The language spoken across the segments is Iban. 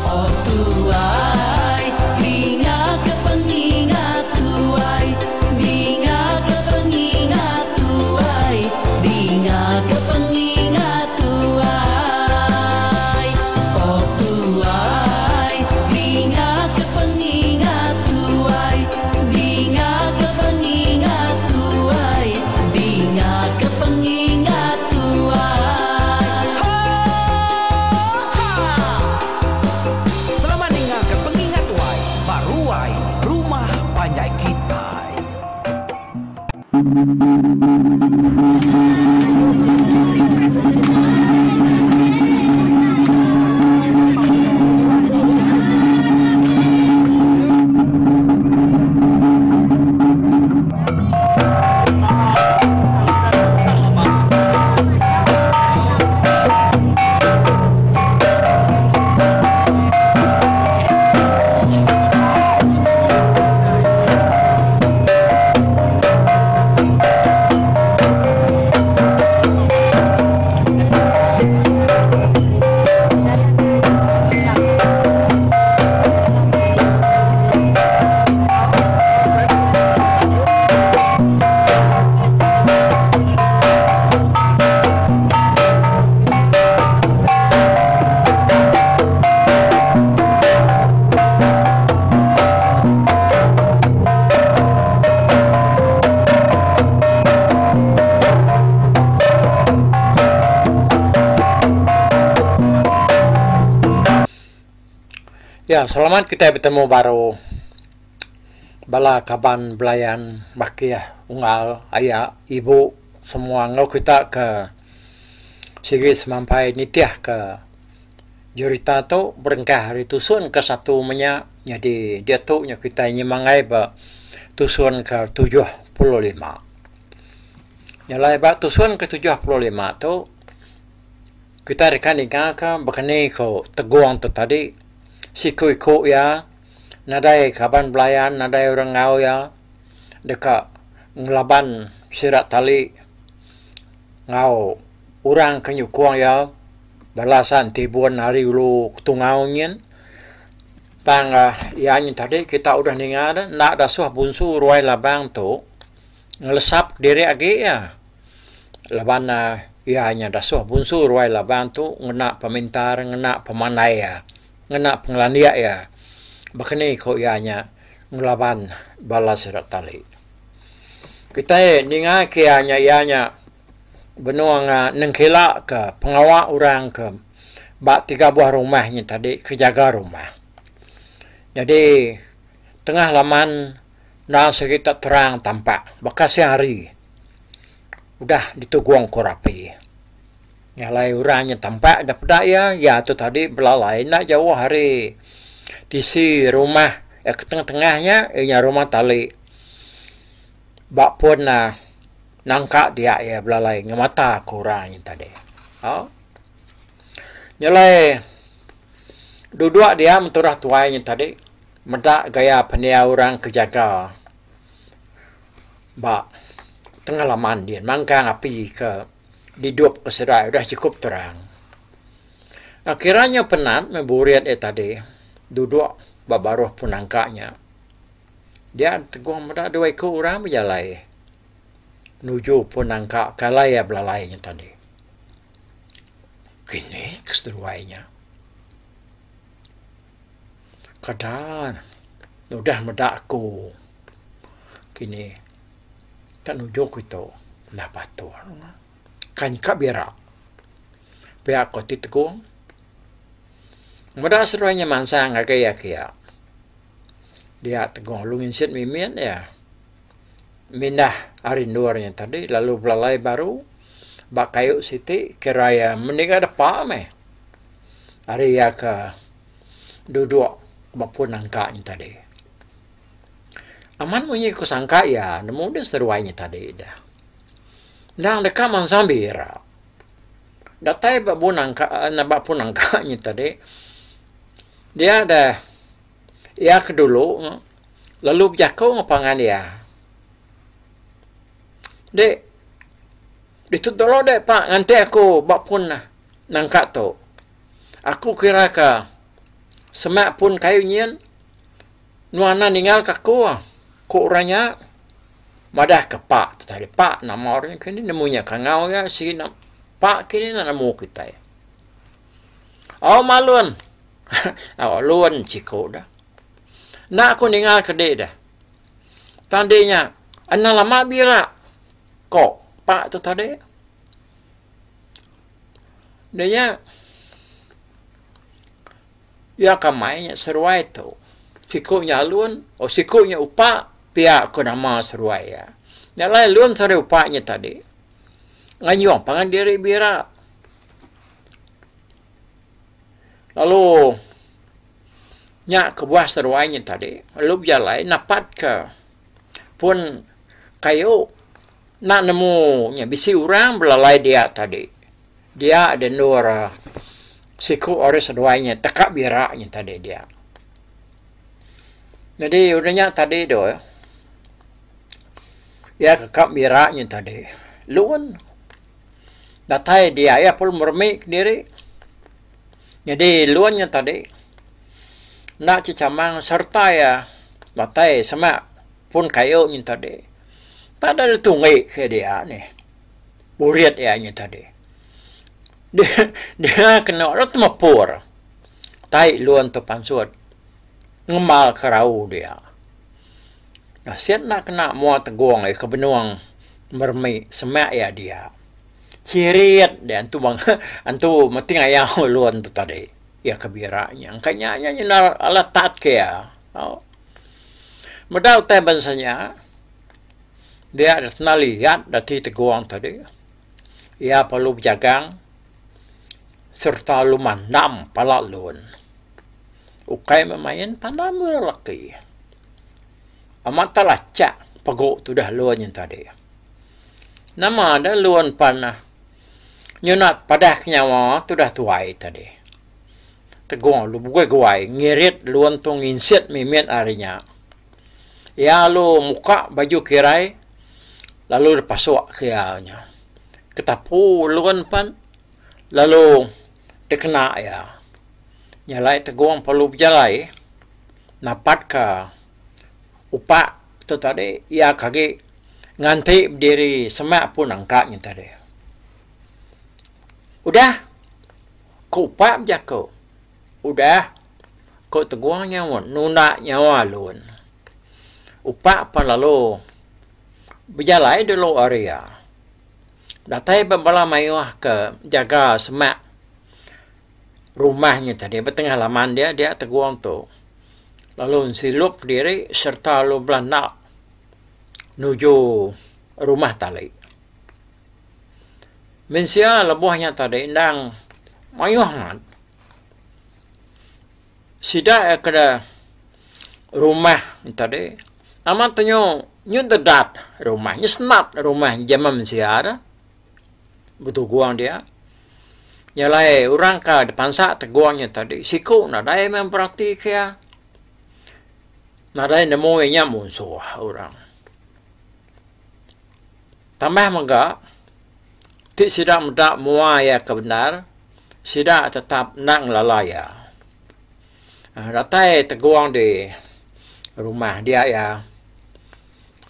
Oh tuai, dinga ke pengingat tuai, dinga ke pengingat tuai, dinga ke pengingat tuai. Oh tuai, dinga ke pengingat tuai, dinga ke pengingat tuai, dinga ke pengingat tuai. Ho ha! Selamat ninga ke pengingat tuai ba ruai rumah panjai kitai. Ya, selamat kitai betemu baru bala kaban belayan bakih unggal aya ibu semua enggau kita ke sigi semampai nitih ke jerita tu berengkah ari tusun ke satu menya nyadi diatu nya kitai nyemangai ba tusun ke 75. Nya alai ba tusun ke 75 tu Kitai deka ninga ka baka ni ko Tegong tu tadi siku iku iya nadai kaban belayan nadai orang enggau iya deka ngelaban sida tali enggau orang ke nyukung iya bala san tibun ari ulu Ketungau nyin. Tang iya nyin tadi kita udah ninga ne enda dasuh bunsu ruai labang tu ngelesap diri agi iya. Laban iya nya dasuh bunsu ruai labang tu ngena pemintar ngena pemandai iya ngena pengelandik iya baka ni ku iya nya ngelaban bala sida tali. Kitai ninga ke iya nya iya nya benung nengkila ke pengawa orang ke ba tiga buah rumah nya tadi ke jaga rumah. Nyadi tengah laman enda sigi te terang tampak baka siang hari. Udah ditugong ku rapi. Nya alai orang nya tampak da peda iya, iya tu tadi belalai enda jauh ari tisi rumah iya ke tengah-tengah nya iya nya rumah tali. Ba pun ne nangka dia iya belalai ngemata ku orang nya tadi. Au. Nya alai duduk dia menturah tuai nya tadi meda gaya pendiau orang ke jaga. Ba tengah laman din mangkang api ke didup ke sida udah chukup terang. Kira nya penat meh burit iya tadi duduk ba baruh pun nangka nya. Dia tegong meda dua iku orang bejalai nuju pun nangka ke alai iya belalai nya tadi. Kini ke seduai nya. Kada udah meda aku kini ka nuju ku ito enda patut ka nyika bira pia ko ti tegong. Meda seduai nya mansang ngagai iya kiya dia tegong lalu nginsit mimit iya mindah ari endur nya tadi lalu belalai baru ba kayu siti kira iya meniga depa meh. Ari iya ke duduk ba pun nangka nya tadi. Amat munyi ku sangka iya nemu deh seduai nya tadi deh. Endang deka mansang bira. Datai ba bun nangka ba pun nangka nya tadi dia deh iya ke dulu lalu bejaku ngan pangan iya. Dek ditu dulu dek pak nganti aku ba pun nangka tu. Aku kira ka. Semak pun kayu nyin nuan enda ninggal ka aku, ku orang nya madah ka pak tu tadi. Pak nama orang nya kini nemu nya kangau iya sigi ne pak kini enda nemu kitai. Au malun au alun siku dah. Enda aku ningal ke dik dah. Tang dik nya enda lama bira ko pak tu tadi. Dik nya iya ka mai nya seruai tu siku nya alun oh siku nya upa pia ko nama seruai iya. Nya alai alun seruai upa nya tadi ngayung pangan diri bira. Lalu nya kebuah seduai nya tadi lalu bejalai napat ke pun kayu enda nemu nya bisi orang belalai dia tadi. Dia da endur siku ari seduai nya teka bira nya tadi dia. Nyadi udah nya tadi tu iya ke ka bira nya tadi lun. Datai dia iya pun meremi kediri. Nyadi lun nya tadi enda chechamang sereta iya datai semak pun kayu nya tadi. Tak ada ditunggi ke dia nih burit iya nya tadi. Dia kena rak temepur tai lun tu pansut ngemal ke rau dia. Nasit enda kena mua tegong iya ke benung meremi semak iya dia. Chirit dia antu bang antu meti ngayau ulun tu tadi iya ke bira nya. Engka nya nya nyenda alah tat ke iya. Au. Meda utai bansa nya dia da sena liat da ti tegong tadi iya perlu bejagang sereta lalu mandam pala ulun. Ukai meh main pandam orang laki. Amat tak lacak pegu tudah lun nya tadi. Nama da lun pan nyunat padah ke nyawa tudah tuai tadi. Tegong lalu begui guai ngirit lun tu nginsit mimit ari nya. Iya lalu muka baju kirai lalu dipasuk ke iya nya. Ketapu lun pan lalu dikena iya. Nya alai Tegong perlu bejalai napat ka upak tu tadi iya ke agi nganti bediri semak pun angka nya tadi. Udah ku upak bejaku udah ku Tegong nyaut nunda nyawa alun. Upak pan lalu bejalai dulu ari iya. Datai ba bala mayuh ke jaga semak rumah nya tadi ba tengah laman dia dia Tegong tu lalu nsilup diri sereta lalu belanda nuju rumah tali. Mensia lebuh nya tadi endang mayuh amat. Sida ke da rumah nya tadi amat tenyu nyu dedat rumah nyu senat rumah jeman mensia da. Betugung dia. Nya alai orang ka dipansa tegung nya tadi siku nadai meh berati ke iya. Nadai nemu iya nya munsuh orang. Tambah mega ti sida meda mua iya ke bendar sida tetap enda ngelala iya. Datai tegung di rumah dia iya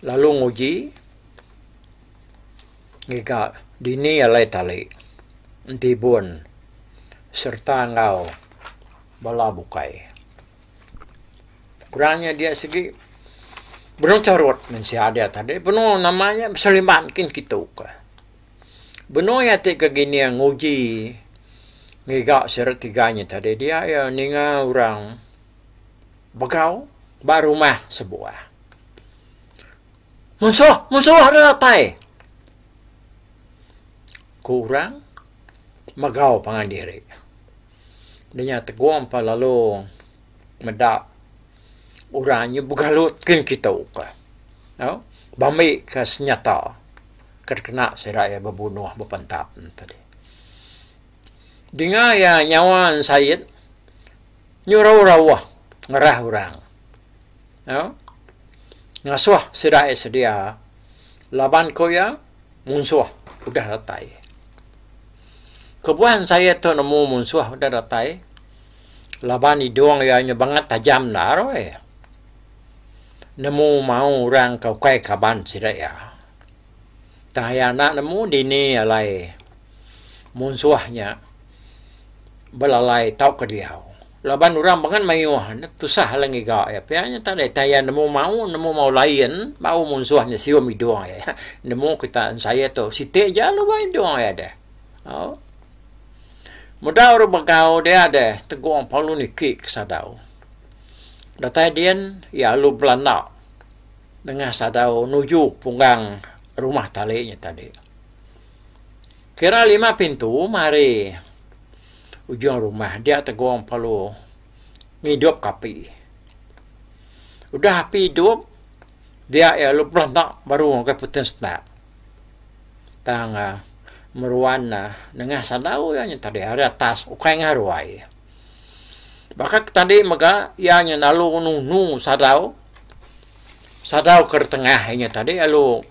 lalu nguji. Ngiga dini alai tali entibun sereta enggau bala bukai. Kurang nya dia sigi benung charut mensia dia tadi benung nama nya beseliman kin kitu ka. Benung iya ti ke gining nguji ngiga sida tiga nya tadi dia iya ninga orang begau ba rumah sebuah. Munsuh! Munsuh enda datai! Ku orang megau pangan diri. Dinya Tegong pa lalu meda orang nya begalut kin kitu ka. Au bambi ka senyata ke dikena sida iya bebunuh bepentap ne tadi. Dinga iya nyawa ne Said nyurau rauh ngerah orang. Au ngasuh sida iya sedia laban ku iya munsuh udah datai. Kebuah saya tu nemu munsuh udah datai. Laban idung iya nya bangat tajam endar weh. Nemu mau orang ke ukai kaban sida iya. Tang iya enda nemu dini alai munsuh nya belalai tauka diau. Laban orang bengan mayuh ne tusah alai ngiga iya. Pia nya tadi tang iya nemu mau nemu mau lain bau munsuh nya sium idung iya. Nemu kita ensaya tu siti aja lubang idung iya deh. Au. Meda orang begau dia deh Tegong Palu niki ke sadau. Datai din iya lalu belanda nengah sadau nuju punggang rumah tali nya tadi. Kira lima pintu mari ujung rumah dia Tegong Palu ngidup ke api. Udah api idup dia iya lalu belanda baru ngagai putih setak. Tang meruan nengah sadau iya nya tadi ari atas ukai ngah ruai. Baka ke tadi mega iya nya lalu nunu sadau, sadau ke tengah iya nya tadi lalu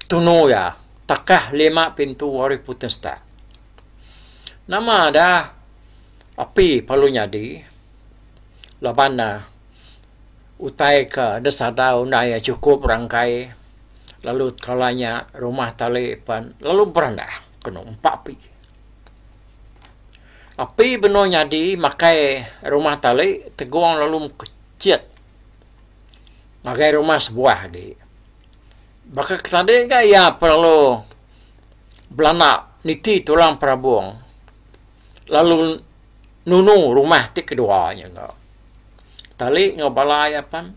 tunu iya takah lima pintu ari putih setak. Nama da api perlu nyadi laban ne utai ke da sadau enda iya chukup rangkai. Lalu kala nya rumah tali pan lalu berendah kenu empa api. Api benung nyadi makai rumah tali tegong lalu mekechit ngagai rumah sebuah agi. Baka ke tadi ga iya perlu belanda niti tulang perabung lalu nunu rumah ti kedua nya ga. Tali enggau bala iya pan.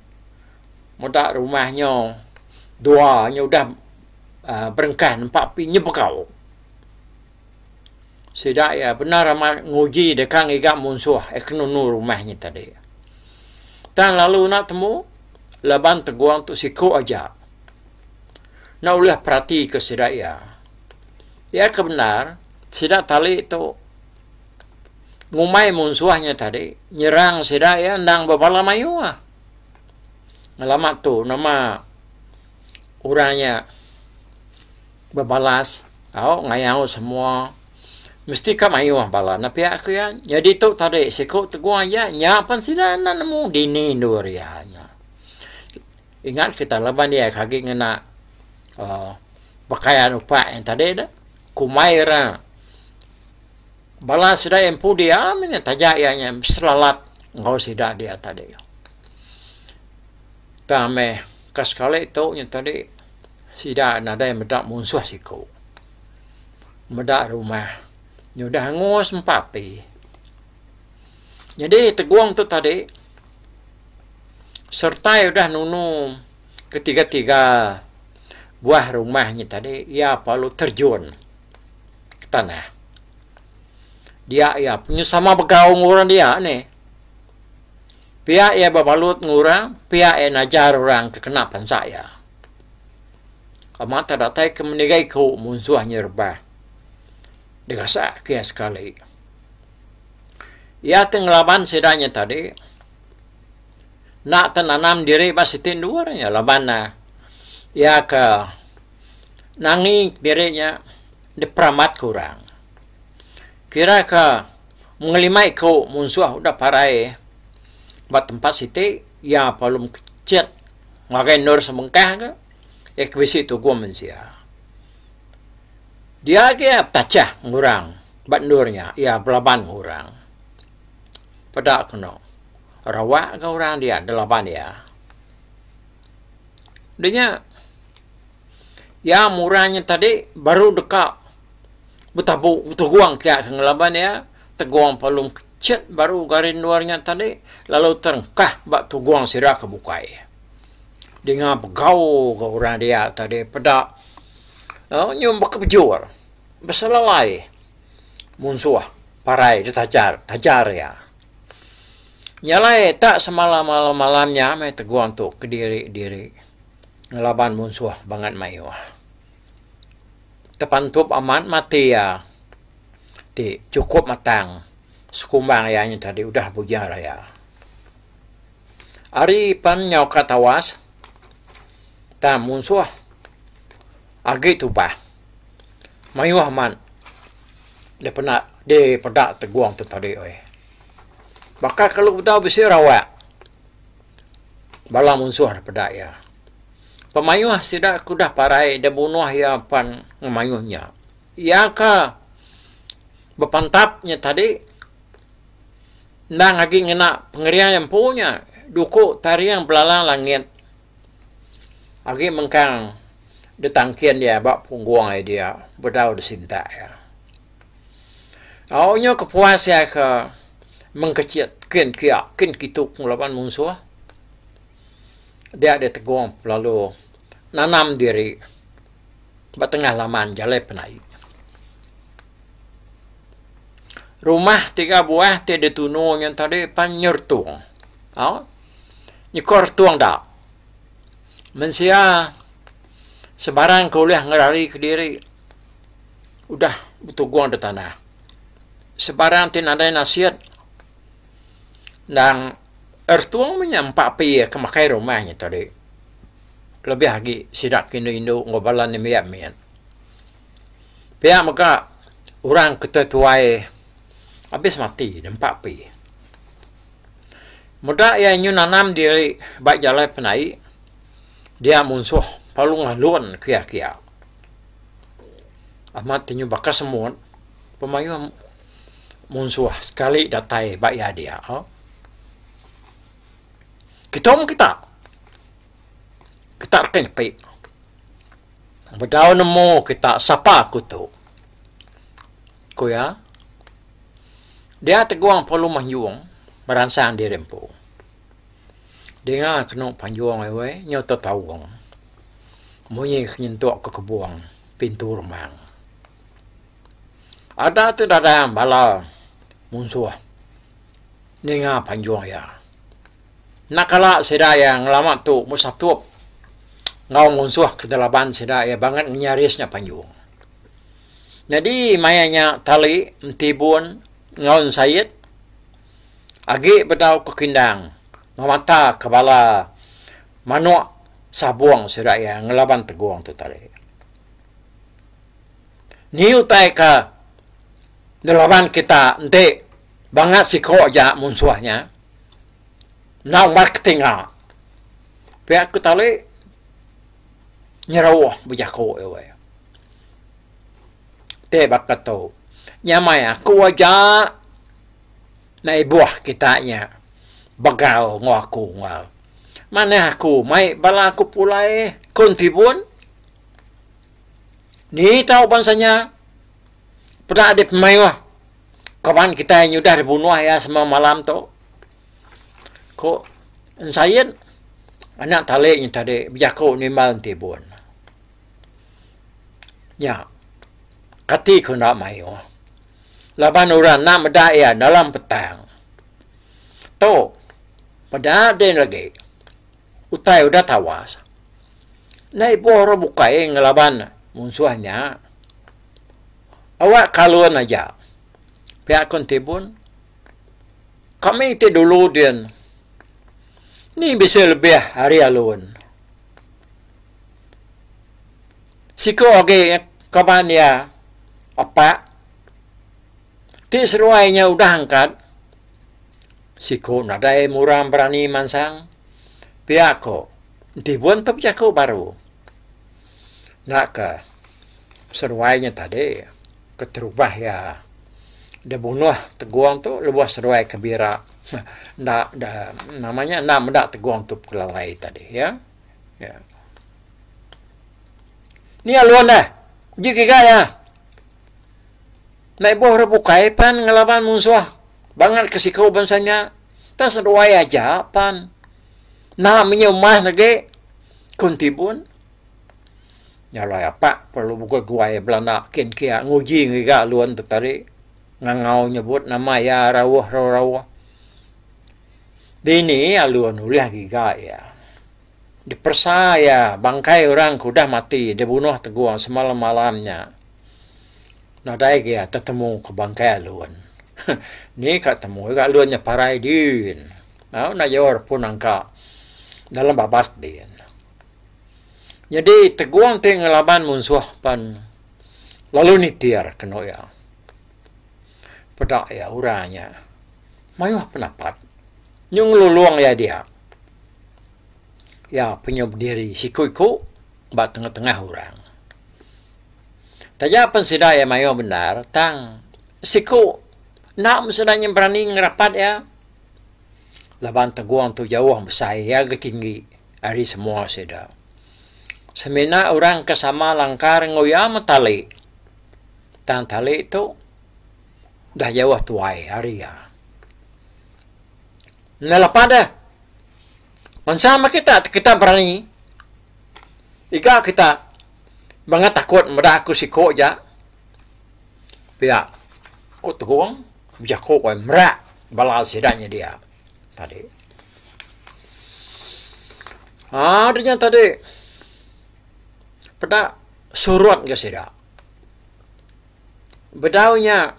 Meda rumah nyo dua nya udah uhh berengkah nempa api nyebegau. Sida iya bendar amat nguji deka ngiga munsuh eh ke nunu rumah nya tadi. Tang lalu enda temu laban Tegong tu siku aja. Enda ulih perati ke sida iya. Iya ke bendar sida tali tu ngumbai munsuh nya tadi nyerang sida iya endang bebala mayuh. Ngelama tu nama orang nya bebalas tau ngayau semua mesti ka mayuh bala ne pia ku iya. Nyadi tu tadi siku teguh aja nya pan sida enda nemu dini endur iya nya. Ingat kita laban iya ke agi ngena uhh pakaian upak yen tadi ne kumbai ira bala sida empu dia meh nya taja iya nya beselalat enggau sida dia tadi. Tang meh ka sekali tu nya tadi sida nadai meda munsuh siku. Meda rumah nyudah angus empa api. Nyadi tegong tu tadi sertai udah nunu ketiga-tiga buah rumah nya tadi iya perlu terjun ke tanah. Dia iya sama begau enggau orang dia nih. Pia iya bebalut enggau orang, pia iya ngajar orang ke kena pansa iya. Amat tak datai ke meniga iku munsuh nyerebah digasak ke iya sekali. Iya ti ngelaban sida nya tadi enda te nanam diri ba siti endur nya laban ne iya ke nangi diri nya diperambat ke orang. Kira ke Ngelima iku munsuh udah parai ba tempat siti iya perlu mekecit ngagai endur sebengkah ke iya ke bisi tugung mensia. Dia agi iya betachah ngurang ba endur nya iya belaban ngurang. Peda kenu rawak ga orang dia delaban iya. Udah nya iya murah nya tadi baru deka Betabu beteguang kiak ke ngelaban iya, teguang palung kecit baru gari endur nya tadi lalu terengkah ba tugung sida ke bukai. Dinga begau ga orang dia tadi peda nyum bekepejur beselalai munsuh parai ditajar tajar iya. Nya alai tak semalam-malam nya meh teguang tu kediri-diri ngelaban munsuh bangat mayuh. Tepantup amat mati iya ti chukup matang sekumbang iya nya tadi udah bujang raya. Ari pan nyau ka tawas tang munsuh agi tubah mayuh amat dipeda dipeda tegung tu tadi. Baka kelu bedau bisi rawak bala munsuh ne peda iya. Pemayuh sida ke udah parai da bunuh iya pan ngemayuh nya. Iya ka bepantap nya tadi endang agi ngena pengering iya empu nya duku taring belalang langit agi mengkang ditangkin iya ba punggung iya dia bedau disintak iya. Au nya kepuas iya ke mengkechit kin kia kin kitu ngelaban munsuh dia ditegung lalu nanam diri ba tengah laman jalai penai. Rumah tiga buah ti ditunu nya tadi pan nyeretung. Au nyuko retung da mensia sebarang ke ulih ngerari kediri. Udah betugung da tanah. Sebarang ti nadai nasit endang ertung meh nya empa api ke makai rumah nya tadi. Lebih agi sida ke indu-indu enggau bala nembiak mit. Pia mega orang ke tuai-tuai abis mati da empa api. Meda iya nyu nanam diri ba jalai penai dia munsuh lalu ngalun kia-kia. Amat ti nyu baka semut pemayuh munsuh sekali datai ba iya dia. Kitu meh kita. Kita deka nyepi. Bedau nemu kita sapa aku tu. Ku iya. Dia tegung perlu manjung meransang diri empu. Dinga kenu panjung ai weh nyu tetaung. Munyi ke nyentuk ke kebung pintu remang. Ada ti dadang bala munsuh ninga panjung iya. Enda kala sida iya ngelama tu besatup enggau munsuh ke telaban sida iya bangat ngenyaris nya panjung. Nyadi maya nya tali entibun enggau ensait agi bedau ke kindang ngemata ke bala manok sabung sida iya ngelaban tegung tu tadi. Ni utai ke ngelaban kita enti bangat siko aja munsuh nya enda ubat ke tinga. Pia ku tali nyeruh bejaku iya weh. Ti baka tu nyamai aku aja enda ibuh kita nya begau enggau aku enggau. Manah aku mai bala aku pulai ku Entibun. Ni tau bansa nya peda dep mayuh kaban kitai nyudah dibunuh iya sema malam tu. Ku Ensait anak tali nya tadi bejaku nimbal Entibun. Nya kati ku enda mayuh laban orang enda meda iya dalam petang. Tu peda din lagi utai udah tawas. Enda ibuh orang bukai ngelaban munsuh nya. Awak kalun aja pia ku Entibun. Kami ti dulu din ni bisi lebih ari alun. Siku agi kaban iya apak ti seduai nya udah angkat siku nadai murang berani mansang pia ko Entibun tu bejaku baru. Enda ka seduai nya tadi keterubah iya dibunuh tegung tu lebuh seduai ke bira enda da nama nya enda meda tegung tu pekelalai tadi ya. Ni alun deh uji giga iya. Enda ibuh orang bukai pan ngelaban munsuh bangat ke siku bansa nya tang seduai aja pan enda menyumah agi ku Entibun. Nya alai apak perlu beguai-guai belanda kin kia nguji ngiga alun tu tadi ngangau nyebut nama iya rauh rauh. Dini alun ulih giga iya. Diperesa iya bangkai orang ke udah mati dibunuh Tegung semalam-malam nya. Nadai ga iya tetemu ke bangkai alun. Ni ka temu ga alun nya parai din. Au enda jauh ari pun angka dalam babas din. Nyadi Tegung ti ngelaban munsuh pan lalu nitir kenu iya. Peda iya orang nya. Mayuh penapat. Nyu ngelulung iya dia. Iya penyu bediri siku-iku ba tengah-tengah orang. Taja pen sida iya mayuh bendar tang siku enda meh sida nya berani ngerapat iya laban tegung tu jauh besai iya ga tinggi ari semua sida. Semina orang ke sama langkar enggau iya meh tali. Tang tali tu dah jauh tuai ari iya. Enda lepa deh. Bansa meh kita ti kita berani. Iga kita bangat takut meda aku siko ja. Pia ku Tegong bejaku wai merak bala sida nyedia tadi. Haa deh nya tadi peda surut ga sida. Bedau nya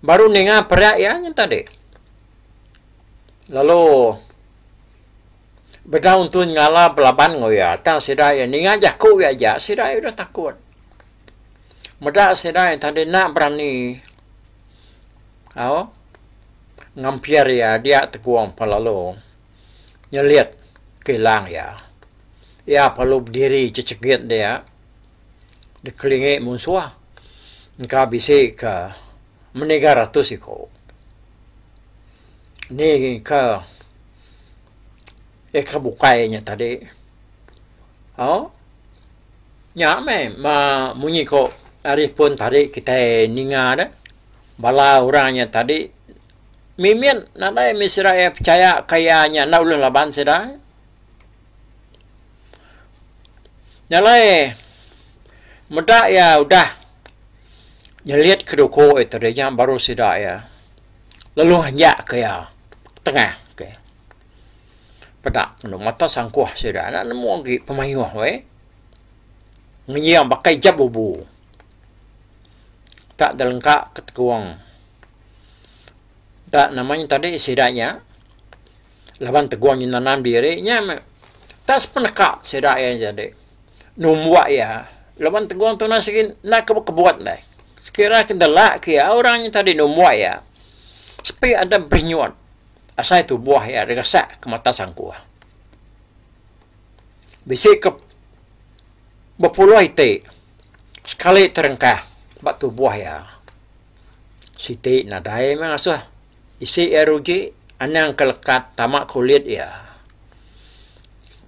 baru ninga perak iya nya tadi. Lalu bedau entu nyengala belaban enggau iya tang sida iya ninga jaku iya aja sida iya udah takut. Meda sida iya tadi enda berani au ngampir iya dia tegung pa lalu nyelit kilang iya. Iya perlu bediri chechegit dia. Dikelingi munsuh engka bisi ke meniga ratus iku. Ni ke eka bukai nya tadi au nya meh munyi ko ari pun tadi kitai ninga ne bala orang nya tadi mimit nadai mih sida iya pechaya ke iya nya enda ulih laban sida. Nya alai meda iya udah nyelit ke duku iya tadi nya baru sida iya lalu anjak ke iya tengah ke. Peda anu mata sangkuh sida enda nemu agi pemayuh weh. Ngenying baka ijap bubu. Tak dilengka ke tekung. Tak nama nya tadi sida nya. Laban tegung nya nanam diri nya meh tak sepeneka sida iya jadi numbuk iya laban tegung tu nah sigi enda ke bekebut deh. Sekira ke dela ke iya orang nya tadi numbuk iya sepi adep berinyut asai tubuh iya regasak ke mata sangkuh. Bisi ke bepuluh iti sekali terengkah ba tubuh iya. Siti nadai meh ngasuh. Isi iya ruji anang ke lekat tama kulit iya.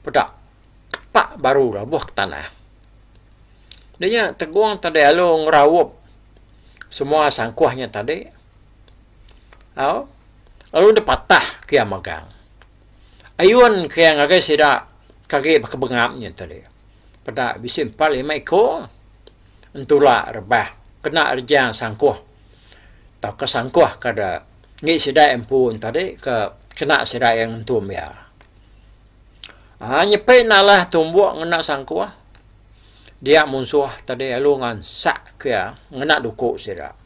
Peda kepak baru labuh ke tanah. Nya nya tegung tadi lalu ngeraup semua sangkuh nya tadi au lalu dep patah ke iya megang. Ayun ke iya ngagai sida ke agi baka bengap nya tadi. Peda bisi empat lima iku entula rebah kena rejang sangkuh. Tauka sangkuh ka da ngi sida empu ne tadi ke kena sida iya ngentum iya. Aaa nyepi ne alah tumbuk ngena sangkuh dia munsuh tadi lalu ngansak ke iya ngena duku sida.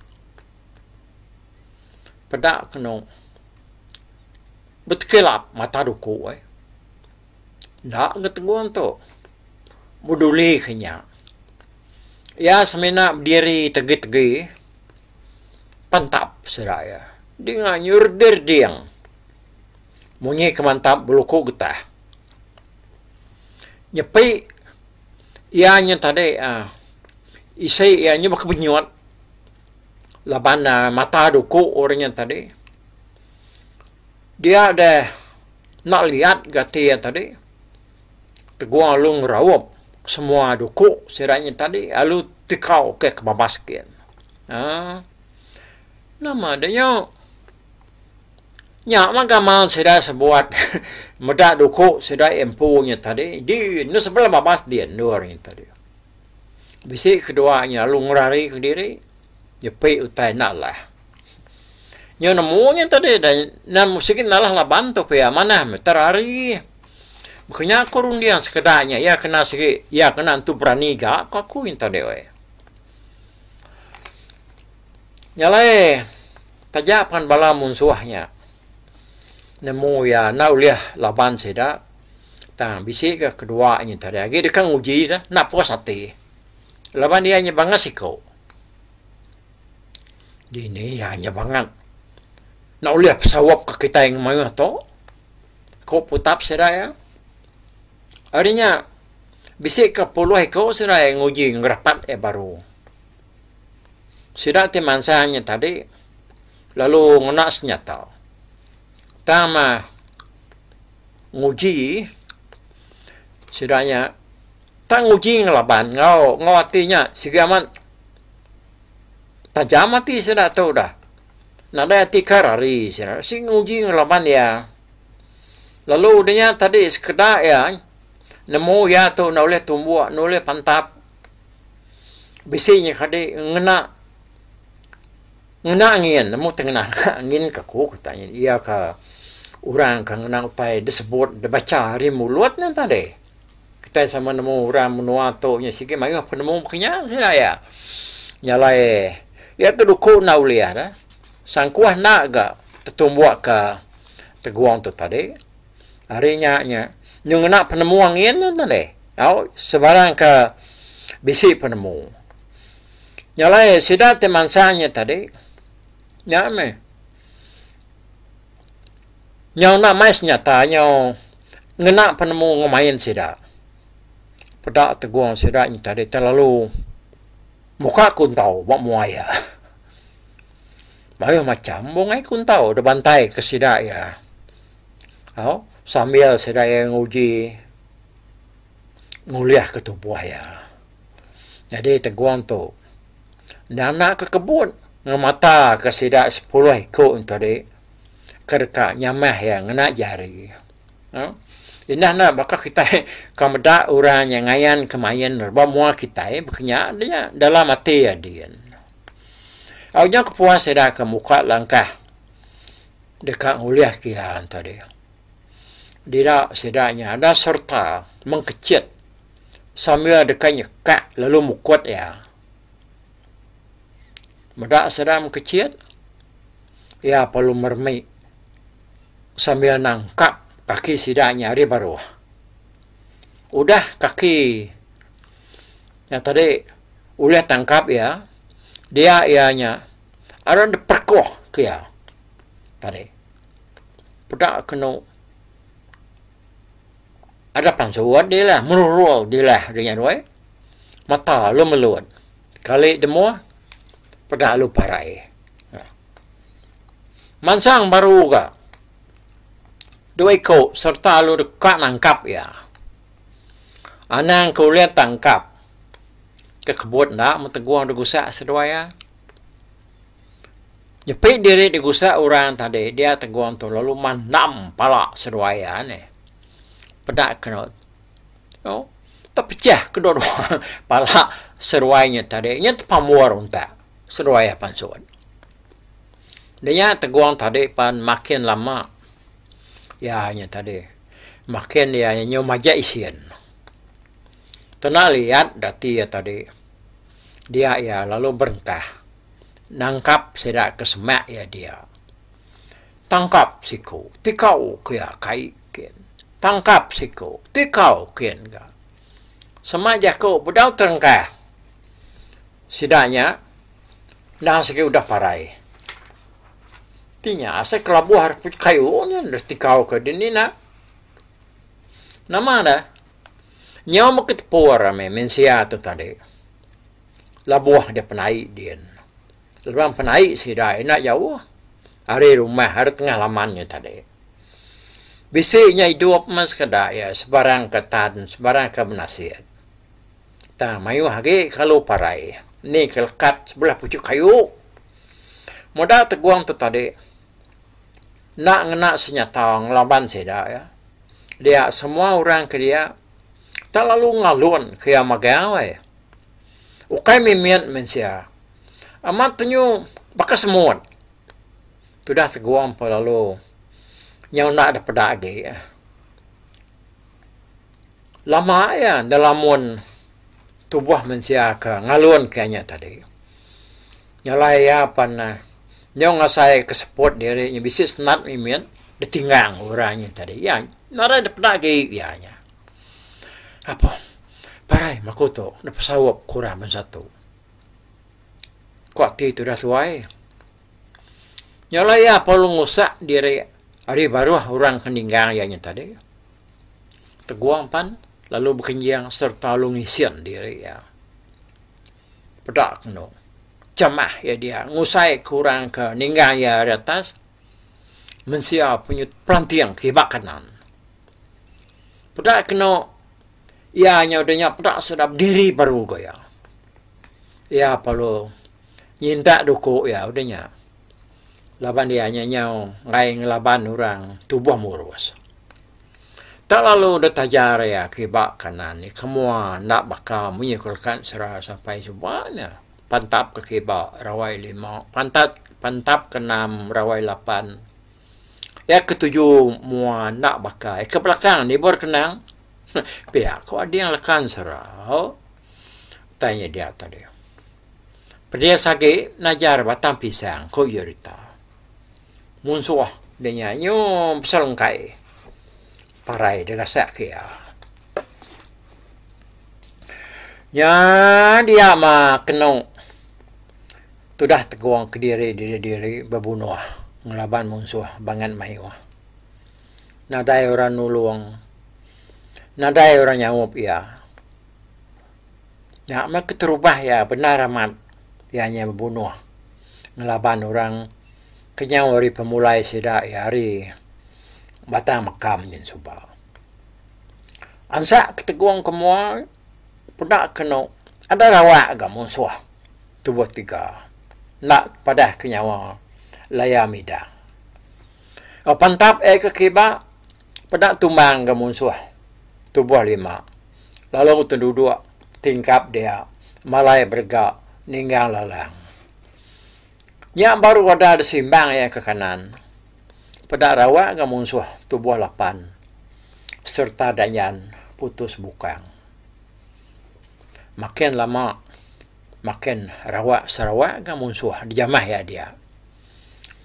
Peda kenu betekilap mata duku ai. Enda ga tegung tu beduli ke nya. Iya semina bediri tegi-tegi pantap sida iya. Dinga nyu reding-reding munyi ke mantap beluku getah. Nyepi iya nya tadi uhh isi iya nya bekebenyut laban ne mata duku orang nya tadi. Dia deh enda liat ga ati iya tadi. Tegung lalu ngeraup semua duku sida nya tadi lalu tikau ke babas gin. Aaa nama deh nya nya mah gamal sida sebuat meda duku sida empu nya tadi din enda sebelah babas din endur nya tadi. Bisi kedua nya lalu ngerari kediri nyepi utai enda alah. Nya nemu nya tadi nan sigi nalah laban tu pia manah meh terari. Baka nya aku runding sekeda nya iya kena sigi iya kena entu berani ga ku aku nya tadi weh. Nya alai taja pan bala munsuh nya nemu iya enda ulih laban sida tang bisi ga kedua nya tadi agi deka nguji ne enda puas ati laban iya nya bangat siku. Dini iya nya bangat. Enda ulih pesaup ke kitai ngemayuh tu, ku putap sida iya. Ari nya bisi ke puluh iku sida iya nguji ngerapat iya baru. Sida ti mansang nya tadi lalu ngena senyata. Tang mah nguji sida nya tang nguji ngelaban enggau enggau ati nya sigi amat tajam ati sida tu dah. Nadai ati ka rari sida sigi nguji ngelaban iya. Lalu udah nya tadi sekeda iya nemu iya tu enda ulih tumbuk enda ulih pantap. Bisi nya kadi ngena ngena angin nemu te ngena angin ka ku kita iya ka orang ka ngena utai disebut dibacha ari mulut nya tadi. Kitai sama nemu orang menua tu nya sigi mayuh penemu meka nya sida iya. Nya alai iya ke duku enda ulih ne sangkuh enda ga tetumbuk ka tegung tu tadi. Ari nya nya nyu ngena penemu angin nya tadi. Au sebarang ke bisi penemu. Nya alai sida ti mansang nya tadi nya meh nyau enda mai senyata nyau ngena penemu enggau main sida. Peda tegung sida nya tadi terlalu muka kuntau ba mua iya. Mayuh macham bungai kuntau da bantai ke sida iya. Au sambil sida iya nguji ngulih ke tubuh iya. Nyadi tegung tu enda ke kebun ngemata ke sida sepuluh iku ne tadi ke deka nyamah iya ngena jari. Au indah ne baka kitai ka meda orang nya ngayan ke main ba mua kitai baka nya dalam ati iya din. Au nya kepuas sida ke muka langkah. Deka ngulih ke iya tadi. Dira sida nya ada sereta mengkechit sambil deka nyekak lalu mukut iya. Meda sida mengkechit, iya perlu meremi sambil nangkap kaki sida nya ari baruh. Udah kaki nya tadi ulih tangkap iya, dia iya nya Aran diperkuh ke iya tadi. Peda kenu ada pansut dilah merurul dilah dinya tu ai. Mata lalu melut. Kali demuh peda lalu parai. Mansang baru ga dua iku sereta lalu deka nangkap iya. Anang ke ulih tangkap ke kebut enda metegung digusak seduai iya. Nyepi diri digusak orang tadi dia tegung tu lalu mandam pala seduai iya nih. Peda kenu tu tepechah kedua dua pala seduai nya tadi nya tepamur untak seduai iya pansut. Dinya tegung tadi pan makin lama iya nya tadi makin iya nyu majak isin. Tena liat dati iya tadi. Dia iya lalu berengkah nangkap sida ke semak iya dia. Tangkap siku tikau ke iya kai kin. Tangkap siku tikau kin ga. Sema jaku bedau terengkah sida nya endang sigi udah parai. Ti nya asai kelabuh ari kayu nya tikau ke dini ina. Nama ne? Nyau meh ketepur meh mensia tu tadi. Lebuh deh penai din. Laban penai sida enda jauh ari rumah ari tengah laman nya tadi. Bisi nya idup meh sekeda iya sebarang ke tan sebarang ke benasit. Tang mayuh agi kelalu parai ni ke lekat sebelah puchuk kayu. Meda tegung tu tadi enda ngena senyata ngelaban sida iya. Dia semua orang ke dia tak lalu ngalun ke iya magang weh. Ukai mimit mensia. Amat penyu baka semut. Tudah tegung pun lalu nyau enda dep peda agi. Lama iya nelamun tubuh mensia ke ngalun ke inya tadi. Nyalai iya pan nyau ngasai ke seput diri nya bisi senat mimit ditinggang orang nya tadi. Iya nadai da peda agi iya nya. Apo parai meh aku tu da pesaup ku orang bansa tu. Ku ati tudah tuai. Nya alai iya perlu ngusak diri ari baruh orang ke ninggang iya nya tadi. Teguang pan lalu bekenjing sereta lalu ngisin diri iya. Peda kenu. Chamah iya dia ngusai ke orang ke ninggang iya ari atas mensia penyut pelanting kiba kanan. Peda kenu iya nya udah nya peda sudah bediri baru ga iya. Iya perlu nyintak duku iya udah nya. Laban iya nya nyau enggai ngelaban orang tubuh murus. Tak lalu deh tajar iya kiba kanan ke mua enda baka munyi ke lekat sera sampai suba nya. Pantap ke kiba rawai lima, pantap pantap ke enam rawai lapan. Iya ke tuju mua enda baka iya ke belakang nibur kenang. Pia ko ading lekan sera. Utai nya dia tadi. Pedis agi najar batang pisang, ku Jerita. Munsuh da nya nyu beselengkai parai da gasak ke iya. Nya dia mah kenu tudah tegung kediri diri-diri bebunuh ngelaban munsuh bangat mayuh. Nadai orang nulung, nadai orang nyaup iya. Nya meh keterubah iya bendar amat iya nya bebunuh ngelaban orang kenyau ari pemulai sida iya ari Batang Mekam nyin suba. Ansa ketegung ke mua peda kenu ada rawak ga munsuh tubuh tiga enda padah ke nyawa laya midang. Pantap iya ke kiba peda tumbang ga munsuh tubuh lima. Lalu teduduk tingkap dia malai berega ninggang lalang. Nya baru ada desimbang iya ke kanan. Peda rawak ga munsuh tubuh lapan sereta danjan putus bukang. Makin lama makin rawak serawak ga munsuh dijamah iya dia.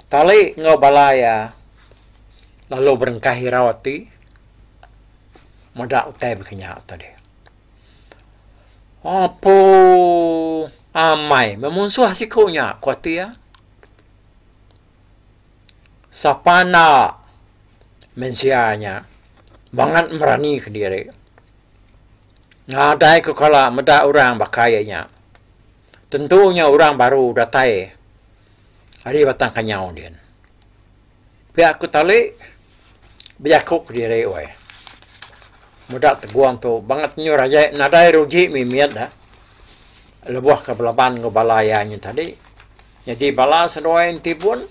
Tali enggau bala iya lalu berengkah irau ati. Meda utai baka nya tadi. Apo amai meh munsuh siku nya ku ati iya. Sapa enda mensia nya bangat merani kediri. Nadai ku kala meda orang baka iya nya. Tentu nya orang baru datai ari Batang Kanyau din. Pia ku tali bejaku kediri weh. Meda tegung tu bangat nyuh raja nadai rugi mimit da lebuh ke belaban enggau bala iya nyin tadi. Nyadi bala seduai enti pun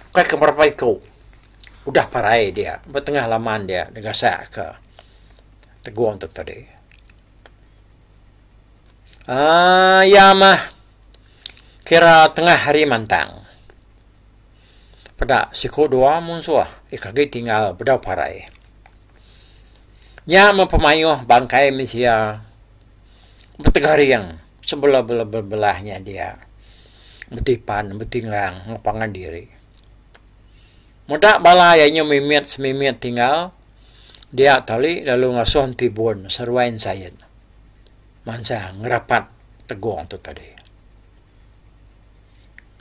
kai ke berapa iku udah parai dia ba tengah laman dia negasak ke tegung tu tadi. Aaa iya mah kira tengah hari mantang. Peda siku dua munsuh ika agi tinggal bedau parai. Nya meh pemayuh bangkai mensia betegaring sebelah-belah nya dia betipan betinggang enggau pangan diri. Meda bala iya nyu mimit semimit tinggal dia tali lalu ngasuh entibun seruai ensait mansang ngerapat tegong tu tadi.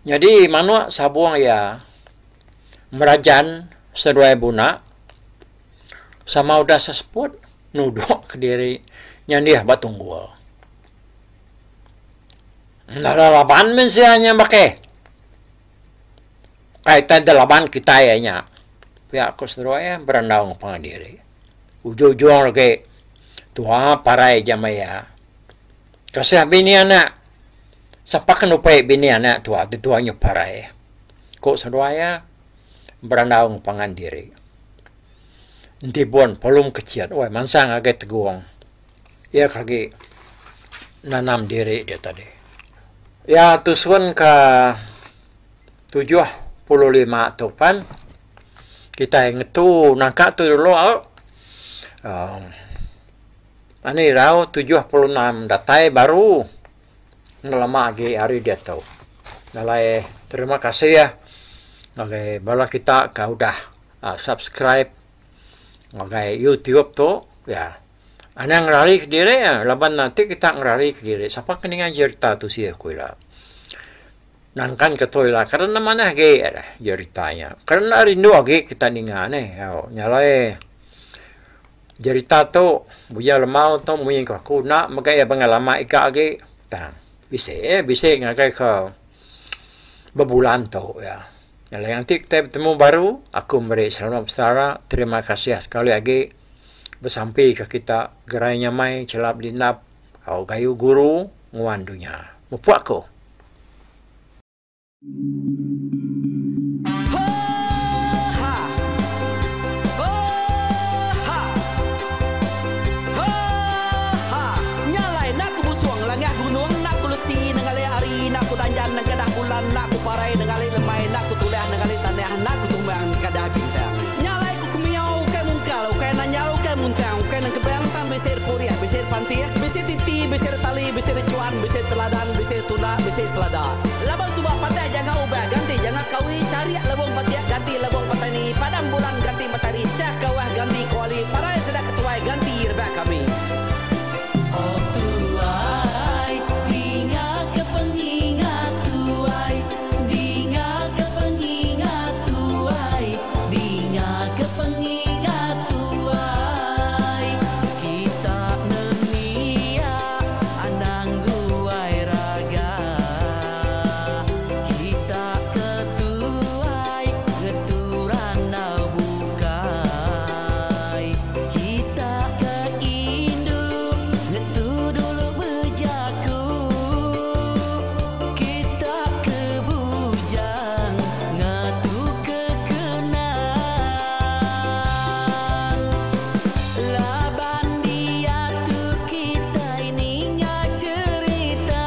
Nyadi manuk sabung iya merajan seduai buna sama udah seseput nudok kediri nyandih ba tunggul. Enda laban mensia nya bakih. Kai tai da laban kitai iya nya. Pia ku seduai iya berandau enggau pangan diri. Ujung-ujung agi tuha parai jama iya. Kasih bini anak. Sapa ke nupi bini anak tua ti tua nyau parai. Ku seduai iya berandau enggau pangan diri. Enti bun pelum kecit weh mansang ngagai tegung iya ke agi nanam diri dia tadi. Iya tusun ke 75 tu pan kitai ngetu nangka tu dulu au uhh Ani irau 76 datai baru. Enda lama agi hari diatu. Alai terima kasih ngagai bala kita ke udah subscribe ngagai YouTube tu ya. Anang ngerari kediri laban ti kita ngerari kediri sapa ke ninga jerita tu sia ku ila. Nangkan ke tu ila karena manah agi jerita nya. Karena rindu agi kita ninga neh. Nya alai jerita tu Bujang Lemau tu mung ku aku enda mega iya pengelama ika agi tang bisi bisi ngagai ke bebulan tu iya. Nya alai enti kitai betemu baru aku meri selamat besara terima kasih sekali agi besampi ka kita gerai nyamai chelap lindap au gayu guru nguan dunya. Mupuk aku. Laban suba patah jangka ubah ganti jangka kawi charik lebong patik ganti lebong patani padam bulan ganti matari chah kawah ganti kuali parai sida ketuai ganti rebak kami. Oh tuai, dinga ke pengingat tuai, dinga ke pengingat tuai, dinga ke pengingat tuai. Kita nembiak anang guai raga. Kita ke tuai ngetu randau bukai. Kita ke indu ngetu dulu bejaku. Kita ke bujang ngatu ke kenang. Laban diatu kitai ninga cherita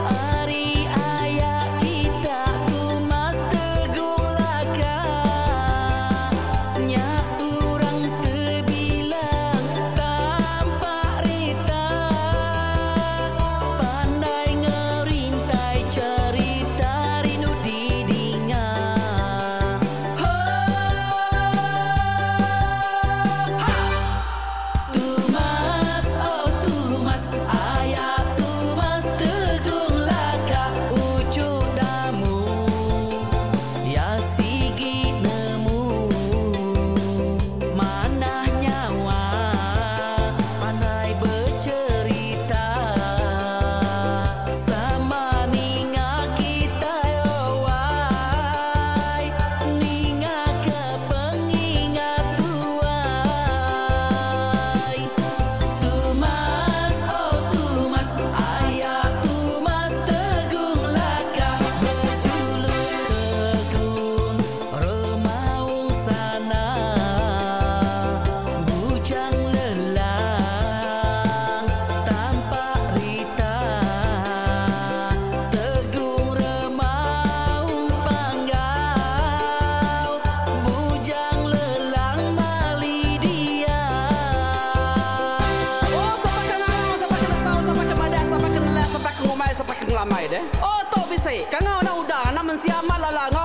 ari aya kita Tumas Tegung Laka. Nya urang tebilang tampak rita pandai ngerintai cherita rindu didinga. Tumas, oh Tumas, aya Tumas Tegung Laka uchu damu, ya sigi nemu manah nyawa pandai becherita sama ninga kitai owai ninga ke pengingat tuai. Tumas, oh Tumas, aya Tumas Tegung Laka bejuluk Tegung Remaung sana bujang lelang tampak rita Tegung Remaung Panggau bujang lelang mali dia. Oh sapa ke ngangau sapa ke nesau sapa ke madah sapa ke nelah sapa ke ngumbai sapa ke ngelamai deh. Oh tu bisi kangau anak uda anak mensia amat lala enggau